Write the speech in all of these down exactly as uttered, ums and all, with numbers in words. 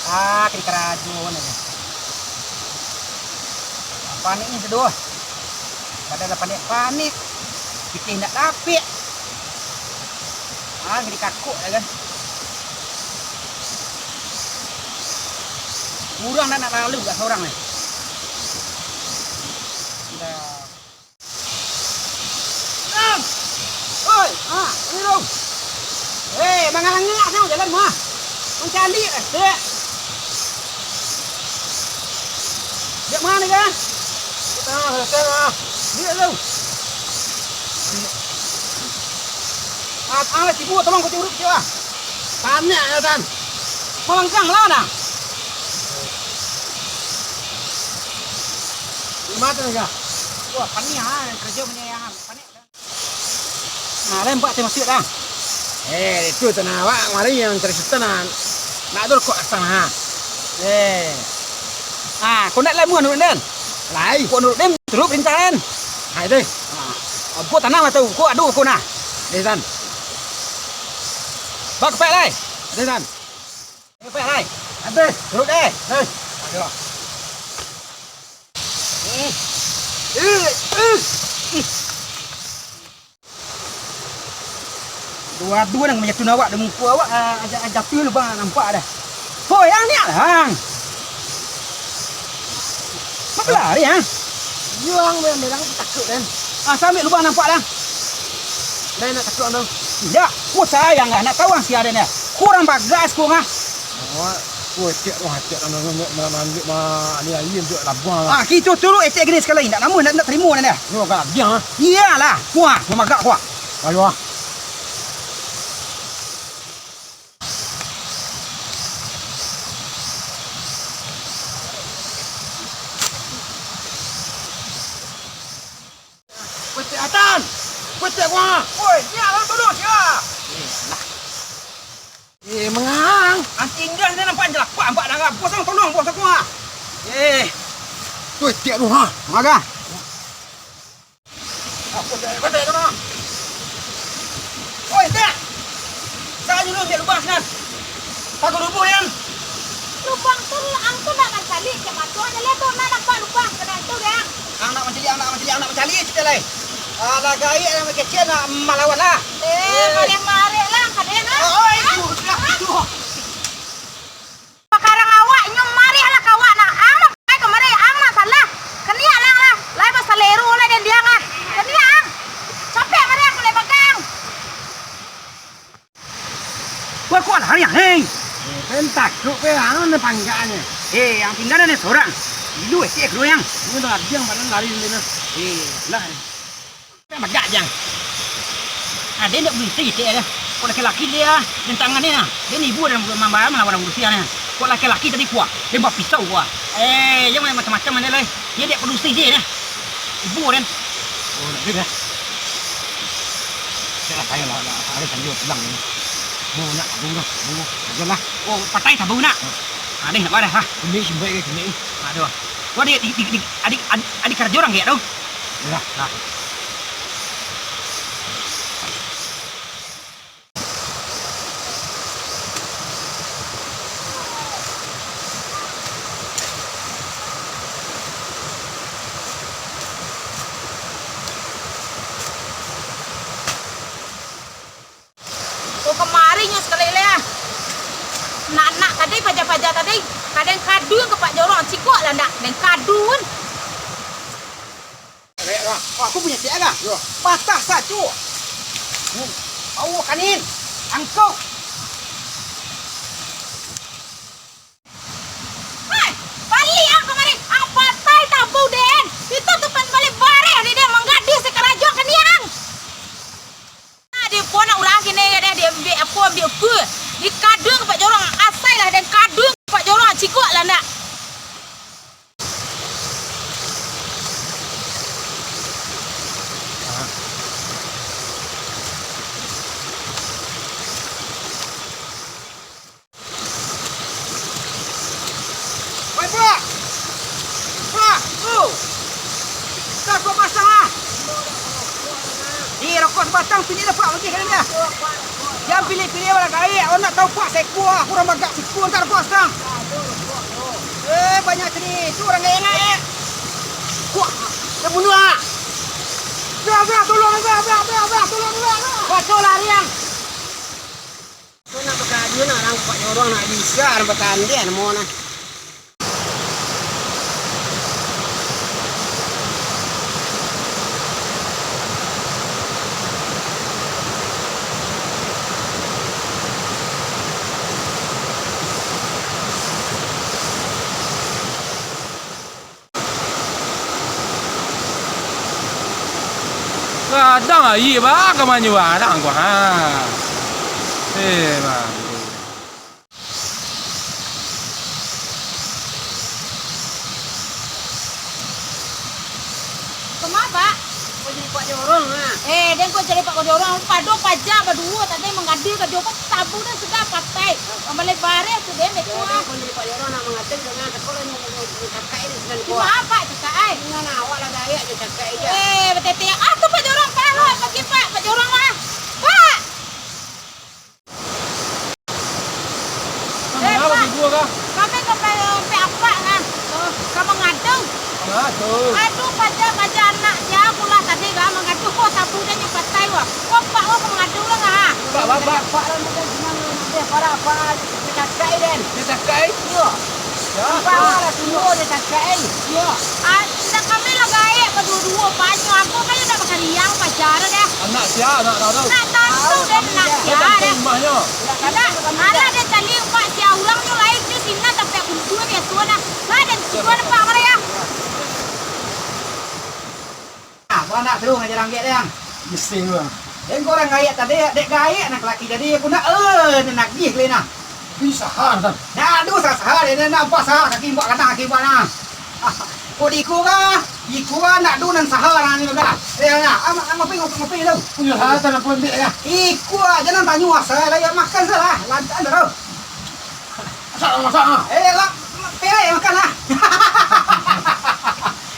Ah, kini karajo ni. Panik ni sadoh. Padahal lah panik-panik. Pitih indak dapek. Ah, kini kakok lah kan. Urang dah nak lalu kat sorang ni. Dah. Nang! Oi, ha, ini dong. Eh, mangangak nang jalan mah. Mancaliak, eh, dek. Dek mano kan? Kita tengah, tengah. Lihat tu. Ah, ah, tibu tolong kau urut kecil ah. Panik ya, Tan. Malangkang lah, nah. Lima tu, ya. Wah, panik ah, kerja punya yang panik. Nah, lembak tu masuk dah. Eh, itu tanah awak kemarin yang cerita nah. Nak dulu kok asal ha. Eh. Ah, kau nak lamun urut den? Lai. Kau urut den, turut perintah den. Ha, itu. Ha. Kau tanah atau kau adu kau nah. Eh, Tan. Bak pek lai. Eh, Tan. Eh, pek lai. Habis. Turut deh. Hei. Aduh. Hmm. Eh, eh. Dua-dua nan manjatuahan awak, di muko awak, ah, aja, aja tu lubang nampak dah. Hoi, ang ni ang. Apa lari, ang? Iyo, ang bilang-bilang takuik, kan? Ah, sambil lubang nampak dah. Dah nak takuik, ang tu. Indak, ku sayang lah, nak tahu ang sia den. Kurang bagas ku, ah. Awak, ku etek tu, etek nan, nan, nan, nan, nan, ma-, ni aia untuak labuah lah. Ah, kito turut etek gini sakali, ndak namuah, ndak, ndak tarimo dah. Yo, agak labiah, ah. Iyalah, kuah, mamagak kuah. Ayo, ah. Kuetek atan! Kuetek kuah! Woi, siap, bang, turun, siap! Eh, lah. Eh, mangang. Anting dah, ni nampak je lapak, nampak darah. Bos, ang tolong, bos, aku, ah. Eh. Kuetek tu, ha. Maga. Apa dah, apa dah, kena? Oi, tak! Saya dulu, ambil lubang, sinan. Takut rubuh, Yan. Lubang tu, ang tu nak mancaliak, cak mano aja lah tu, nak nampak lubang, kena itu, Yan. Ang nak mancaliak, ang nak mancaliak, ang nak mancaliak, cak lai. Alah, gaek yang kecil nak malawan lah. Eh, mareh-mareh lah, kaden, ah. Oh, itu, ah, itu. Pakarang awak, inyo mareh lah ka awak, nah. Ang lah pai kamari, ang lah salah. Kaniak lah, lah. Lai basalero lah den diang, ah. Kaniak, ang. Capek mari aku lai bagang. Wah, kuat lah, hariang, hei. Eh, kan takut ke, ang, ni panggaknyo. Eh, ang tinggal ni sorang. Ilu, eh, cek keroyang. Ini dah abang, padahal lari dulu, nah. Eh, lah. Kan bagak, jang. Ah, dia nak berisi, cek, ya. Kok laki-laki dia, rintangan ni, nah. Dia ni ibu dan mambayar, melawan urus dia, nah. Kok laki-laki tadi kuat, dia bawa pisau kuat. Eh, jangan macam-macam, mana, lai. Dia dek produksi je, nah. Ibu, dan. Oh, nak juga. Saya lah, saya lah, lah, ada saya pulang ni. Mau nak tabung dah, tabung, aja lah. Oh, patai tabung nak? Hmm. Ada nak barah, ha? Ini simpai ke sini? Aduh. Wah, di, di, di, di, adik, adik, adik kerja orang kayak tu. Yalah. Nah. Oh, kamari nyo sakali lai, ah. Nak-nak tadi, paja-paja tadi, ka den kaduang ka Pak Jorong, cikok lah ndak, den kaduang. Wah, aku punyo tiak lah. Yo. Patah satu. Hmm. Awo kanin. Angkau. Hai, baliak ang kamari. Ang patai tabau den. Itu tu pan baliak bareh di den manggaduah sakarajo kaniang. Nah, di pon nak ulah kini ya deh, di ambiak apo, ambiak apo. Di kaduang Pak Jorong, asai lah den kaduang Pak Jorong, cikok lah ndak. Oi, Pak! Pak! Oh! Dah, Pak, pasang, ah! Ni, rokok sabatang, pilih dah, Pak, bagi kalian dah. Jangan pilih-pilih orang gaek, orang nak tahu, Pak, seko, ah, kurang bagak seko, ntar, Pak, pasang. Eh, banyak cerita urang gaek-gaek. Wah, dah bunuh ah. Dah, dah, tolong, dah, dah, dah, dah, tolong, dah, dah. Kacau larian. Kau nak bakadu nak, urang Pak Jorong nak bisa, urang batandian namo nah. Gadang aia, ba, ka manyo barang ko, ha. Eh, ba. Kama, Pak? Kau jadi Pak Jorong, ha? Eh, den kau jadi Pak Jorong, pado paja baduo tadi manggadih ka dio ko, tabu den sudah patai. Mambaleh bareh tu den, betul, ah. Kau jadi Pak Jorong nak mangateh dengan sekolah nyo, nyo, nyo cakak ini sudah. Cuma apa cakak ai? Dengan awak lah gaek je cakak je. Eh, betetek. Ah, tu Pak Jorong, Pak, Pak, pagi, Pak, Pak Jorong lah. Pak! Eh, Pak. Kami ka pe-, pe apak nah. Ka mangadu. Mangadu. Aduh, paja, paja anak sia, pulang tadi ka mangadu. Ko sabu den nyo patai, wah. Ko apak, wah, ka mangadu lah, ha. Pak, pak, pak. Pak lah, mungkin senang, mungkin para apa, dicakak, den. Dicakak? Iyo. Ya. Pak lah, tunggu, dicakak, eh. Iyo. Ah, indak, kami lah gaek baduo-duo, Pak. Nyo ambo kan indak bakariang, paja dah. Anak sia, anak tahu. Nak tahu, den, anak sia dah. Indak, alah den caliak, Pak, sia urang nyo lain, nyo sinan tapi kuntu biaso nah. Lah den suruah, Pak, mari ya. Ah, kau nak taruih ngaja ranggek deh, Ang? Mesti tu, Ang. Den kau urang gaek tadi, dek gaek nak laki jadi, aku nak, eh, nak nagih kali nah. Tapi sahar, Tan. Nah, aduh, sahar, sahar, den nak nampak sahar, kaki imbak kadang, kaki imbak nah. Kok di iko kah? Di iko kah, nak ado nan sahar, nah, ni, dah. Eh, nah, am-, am-, ngopi, ngopi, ngopi dulu. Iyo, ha, Tan, apo ambiak, ya? Iko aja nan tanyo asal, lah, ya, makan salah, lantak taruih. Masak, masak, ah. Eh, lah, pilih makan lah.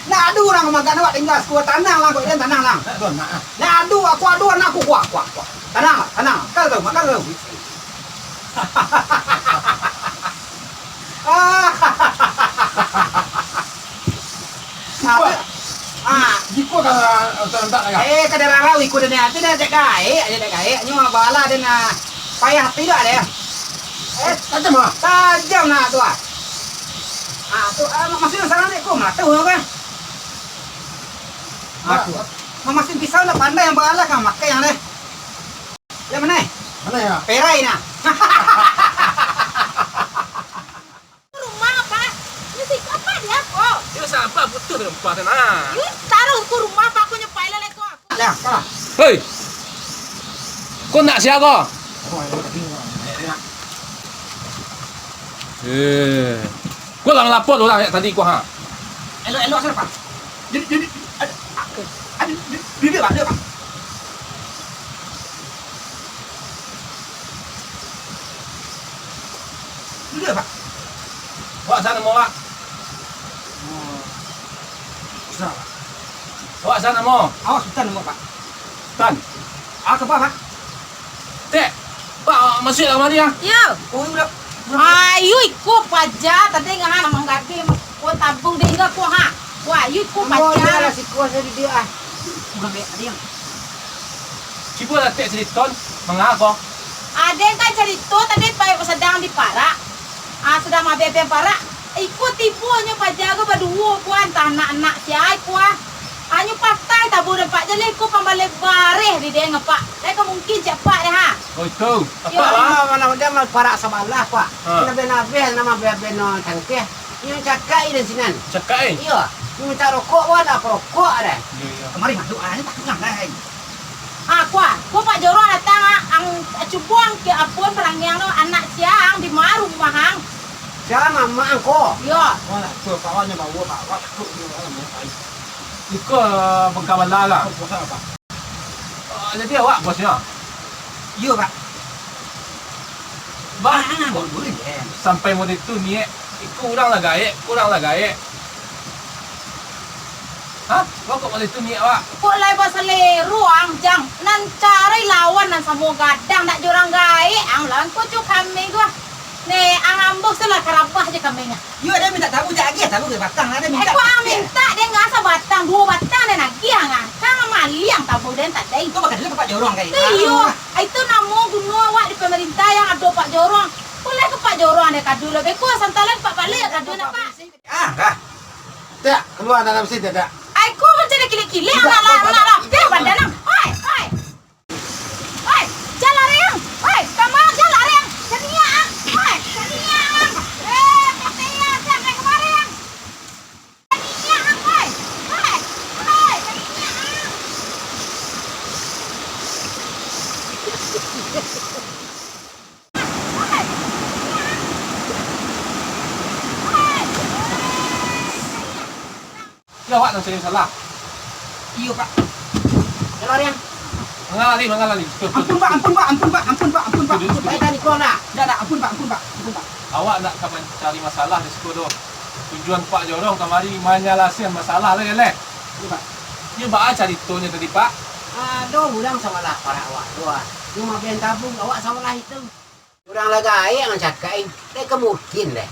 Nak ado urang makan awak tinggal sakua, tanang lah, kok den tanang lah. Nak ado, nak, ah. Nak ado, aku ado, anak aku, kuah, kuah, kuah. Tanang lah, tanang lah. Makan tu, makan tu. Ah. Jiko, ah. Jiko ka, eh, tak, tak, tak. Eh, kada rarau iko den, tu den cak gaek, aja cak gaek. Nyo bala den, ah, payah hati dak den. Eh, tajam, ah? Tajam nah tu, ah. Ah, tu, ah, maksudnyo salah ni, ko mata ko, kan? Ah, tu. Mamasin pisau lah pandai yang bala kan makai yang deh. Yang mana? Mana ya? Perai nah. Rumah apa? Ini si apa dia? Oh. Dia sabar butuh dengan empat nah. Ini taruh ke rumah apa aku nyepai lah leko aku. Dah, salah. Hei. Kau nak siapa? Oh, ini, ini, ini. Eh. Kau lah lapor orang yang tadi kau, ha? Elok-elok siapa? Jadi, jadi, ada, ada, dia, dia, dia, dia, Pak. Duduak, Pak. Awak sia namo, Pak? Oh. Susah, Pak. Awak sia namo? Awak Sutan namo, Pak. Sutan. Ah, ka, Pak? Tek, Pak, masuak lah kamari, ah. Yo. Oh, iyo, udah. Ayo, iko paja, tadi ngahan manggadih, ko tabung deh, indak ko, ha. Wah, ayo, iko paja. Lah, siko sajo di dia, ah. Udah, Tek, tadi, ah. Cubo lah, Tek, carito, manga ko? Aden kan carito tadi, Pak, sadang di parak. Ah, sadang maabih-abih parak. Iko tibonyo paja ko baduo ko, antah anak-anak sia iko, ah. Anyo patai tabu den, Pak, jaleh ko pambaleh bareh di den, Pak. Lai ka mungkin cak Pak deh, ha. Oh, itu. Iyo. Apa, Pak? Malam dia mah parak sabalah, Pak. Ha. Nabeh-nabeh, nabeh-nabeh no cangkeh. Nyo cakak i den sinan. Cakak i? Iyo. Nyo minta rokok, wan, apo rokok deh. Iyo, iyo. Kamari masuk, ah, ni tak dengar, eh. Ah, ko, ko Pak Jorong datang, ah, ang, cubo ang ke apun parangiang tu, anak sia ang di ma rumah ang? Sia mamak ang ko? Iyo. Wah, lah, tu, kawan yang bawa, bawa, takut dia, orang yang lain. Iko, eh, bangka bala lah. Kau puasa apa? Ah, jadi awak bosnyo? Iyo, Pak. Bah, ah, ah, buliah, eh. Sampai model tu niat, iko urang lah gaek, urang lah gaek. Hah? Kok model tu niat awak? Kok lai basalero ang, Jang? Nan cari lawan nan samo gadang, nak jo urang gaek, ang lawan ko jo kami ko. Neh, ang ambo tu lah karabah je kami nyo. Yo, ado mintak tabu, jak agiah tabu ka batang, ado mintak. Eh, kok ang mintak den, ndak sabatang, duo batang den agiah ang. Kan maliang tabu den tadi. Tu bakal dulu Pak Jorong, kai. Tu iyo. Ah. Itu namo guno awak di pemerintah nan ado Pak Jorong. Pulai ka Pak Jorong deh kadu lo. Beko santalan Pak baliak kadu nak, Pak. Ah, dah. Tak, kalua dalam sini, tak. Ai, ko macam dah kilik-kilik, nak la-, nak lapeh badan ang. Oi, oi. Oi, jan lari ang. Oi, kama jan lari ang. Jan niak ang. Oi, jan niak ang. Eh, kata iya, jan kamari ang. Jan niak ang, oi. Oi, oi, jan niak ang. Yo, awak nan cari masalah. Iyo, Pak. Kalau yang Manga lari, manga lari. Ampun, Pak, ampun, Pak, ampun, Pak, ampun, Pak, ampun, Pak. Ampun, Pak. Ampun, Pak, ampun, Pak, ampun, Pak, ampun, Pak. Awak ndak ka mancari masalah di siko doh. Tujuan Pak Jorong kamari manyalasaian masalah lai, leh. Iyo, Pak. Iyo, baa caritonyo tadi, Pak? Ado urang sawalah parak awak tu, ah. Cuma ben tabung, awak sawalah itu. Urang lah gaek ang cakak, eh. Lai ka mungkin, deh.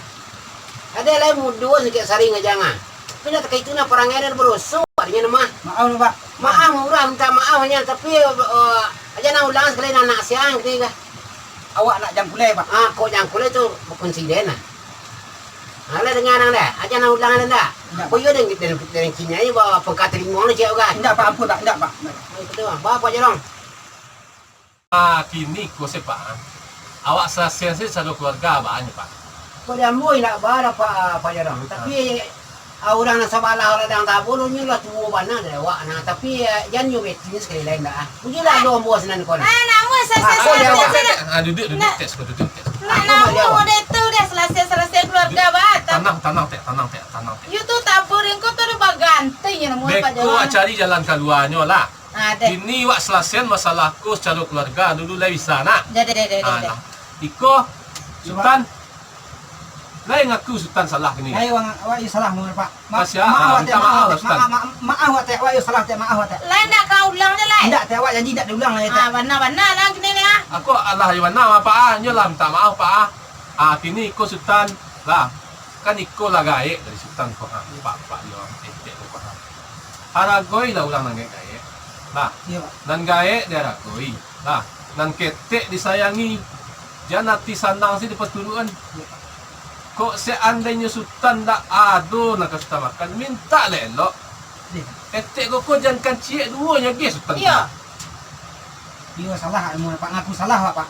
Ado lai mudo sikik saring aja, ah. Tapi ndak takah itu nah parangai dan baroso, artinyo mah. Maaf, Pak. Maaf, urang minta maaf nyo, tapi, eh, aja nah ulang sakali anak siang, gitu, kah. Awak nak jangkulai, Pak. Ah, kok jangkulai tu bukan siden, ah. Alah, dengar nang dah. Aja nah ulang dah, dah. Indak, Pak. Kok iyo den, den, den kini aja bawa pangkat terima lo, cek, kan? Indak, Pak. Ampun, Pak. Indak, Pak. Indak, Pak. Ah, itu tu, Pak. Bawa Pak Jorong. Ah, kini ko se, Pak, ah. Awak salasaian se sado kaluarga, baa nyo, Pak? Kok di ambo indak baa, Pak, Pak Jorong. Tapi, ah, urang nan sabalah ladang tabu tu nyo lah tuo bana dari awak, nah. Tapi, ah, jan nyo betting sakali lai ndak, ah. Uji lah ado ambo sinan ko, nah. Ah, namo salasai, ah, salasai, salasai. Ah, duduak, duduak, tes ko, duduak, tes. Nak namo deh tu deh, salasai, salasai kaluarga, bah. Tanang, tanang, tek, tanang, tek, tanang, tek. Yo tu tabu ringko tu ado baganti nyo namo Pak Jorong. Beko cari jalan kaluanyo lah. Ah, deh. Kini wak salasaian masalah ko sacaro kaluarga dulu lai bisa, nak? Deh, deh, deh, deh, ah, deh. Nah. Iko, Sutan. Lai ngaku Sutan salah kini. Lai, wak, wak iyo salah, Pak. Ma-, maaf, ah, wak, minta maaf, maaf, Sutan. Ma-, ma-, maaf, wak, wak iyo salah, maaf, wak. Lai ndak ka ulang je, lai? Indak, wak janji indak diulang lai, Tek. Ah, bana-bana lah kini ni, ah. Aku alah iyo bana, Pak, ah. Nyo lah minta maaf, Pak, ah. Ah, kini iko Sutan lah. Kan iko lah gaek dari Sutan ko, ha, Pak, Pak, iyo, etek ko, ha. Haragoilah urang nan gaek-gaek. Nah, iyo, Pak. Nan gaek diharagoi. Nah, nan ketek disayangi. Jan ati sanang se dipaturuikan. Iyo, Pak. Kok seandainyo Sutan ndak ado nan ka Sutan makan, mintak lah elok. Iyo. Etek ko, ko jan kan ciek duo nyo agih Sutan. Iyo. Iyo, salah, Pak. Ngaku salah, Pak.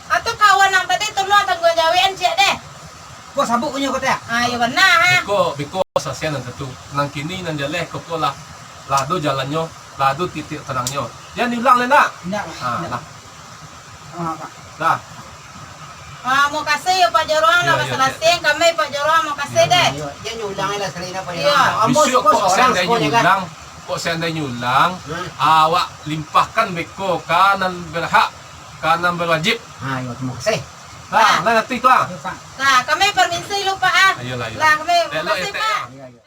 Atau kawan nan tadi tolong tangguang jawek an ciek deh. Ko sabuk punyo ko, Tek? Ah, iyo bana, ha. Beko, beko salasaian nan satu. Nan kini, nan jaleh, ko, ko lah, lah ado jalannyo, lah ado titik tarangnyo. Jan diulang lai, ndak? Indak, Pak. Ah, indak. Lah. Ah, Pak. Dah. Ah, makasih yo, Pak Jorong, lah. Iyo, iyo, basalasaian kami, Pak Jorong, makasih deh. Iyo, iyo. Jan diulang lah, sakali lah, Pak Jorong. Iyo. Ambo bisuak ko kok sorang seandainyo siko, kan? Ulang, kok seandainyo ulang, hmm, awak limpahkan beko ka nan berhak, ka nan berwajib. Ha, iyo, tarimo kasih. Lah, nah, lah ngarati tu, ah. Iyo, Pak. Nah, kami permisi lu, Pak, ah. Iyolah, iyolah. Lah, kami makasih, Pak. Iyo, iyo.